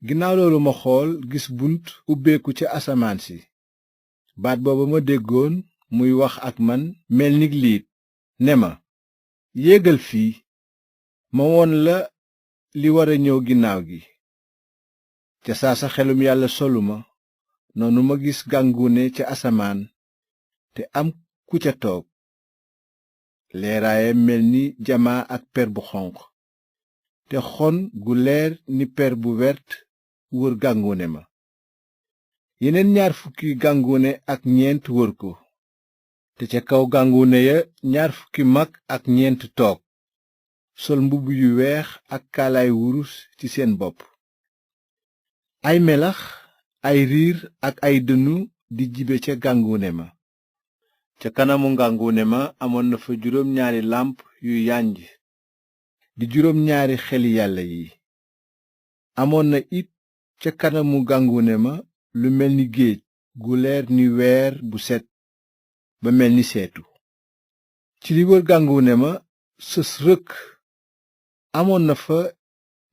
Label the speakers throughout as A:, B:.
A: ginnaaw loolu ma xool gis bunt ubbeeku ca asamaan si. baat booba ma déggoon muy wax ak man mel ni liit ne ma, yéegal fii ma won la li wara ñëw ginnaaw gi. ca saasa xelum yàlla solu ma, noonu ma gis gàngune ca asamaan te am ku ca toog. leeraayam mel ni jamaa ak per bu xonq, te xon gu leer ni per bu wert wër gàngune ma. yeneen 20 gàngune ak ñeent wër ko, te ca kaw gàngune ya 20 mag ak ñeent toog, sol mbubb yu weex ak kaalaay wurus ci seen bopp. ay melax, ay riir ak ay dënnu di jibe ca gàngune ma. ca kanamu gàngune ma amoon na fa 2 làmp yu yanj di 2 xeli yàlla yi. amoon na it ca kanamu gàngune ma lu mel ni géej gu leer ni weer bu set ba mel ni seetu. ci li wër gàngune ma sës rëkk amoon na fa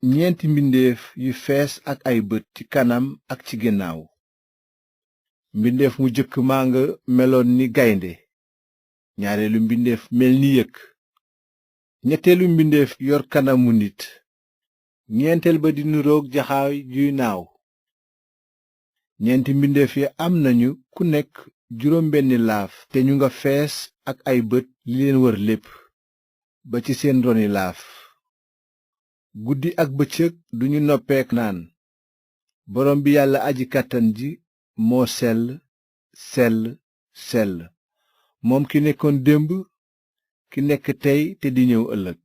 A: 4 mbindeef yu fees ak ay bët ci kanam ak ci ginnaaw. mbindeef mu jëkk maa nga meloon ni gaynde, ñaareelu mbindeef mel ni yëkk, ñetteelu mbindeef yor kanamu nit, ñeenteel ba di niroog jaxaay juy naaw. 4 mbindeef ya am nañu ku nekk 6 laaf te ñu nga fees ak ay bët li leen wër lépp ba ci seen roni laaf. guddi ak bëccëg duñu noppeek naan, borom bi yàlla aji kàttan ji moo sell sell sell, moom ki nekkoon démb, ki nekk tey te di ñëw ëllëg.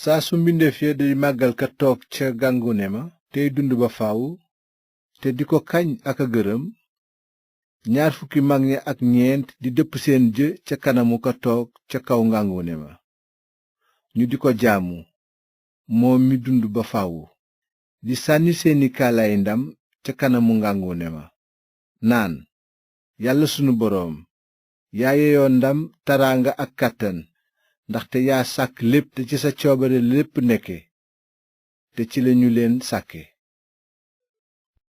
A: saa su mbindeef ya di màggal ka toog ca gàngune ma tey dund ba faw, te di ko kañ ak a gërëm. 20 mag ña ak ñeent di dëpp seen jë ca kanamu ka toog ca kaw gàngune ma, ñu di ko jaamu moom mi dund ba faw, di sànni seeni kaalaay ndam ca kanamu gàngune ma, naan, yàlla sunu boroom, yaa yeyoo ndam, taraanga ak kàttan, ndaxte yaa sàkk lépp te ci sa coobare lépp nekke te ci lañu leen sàkke.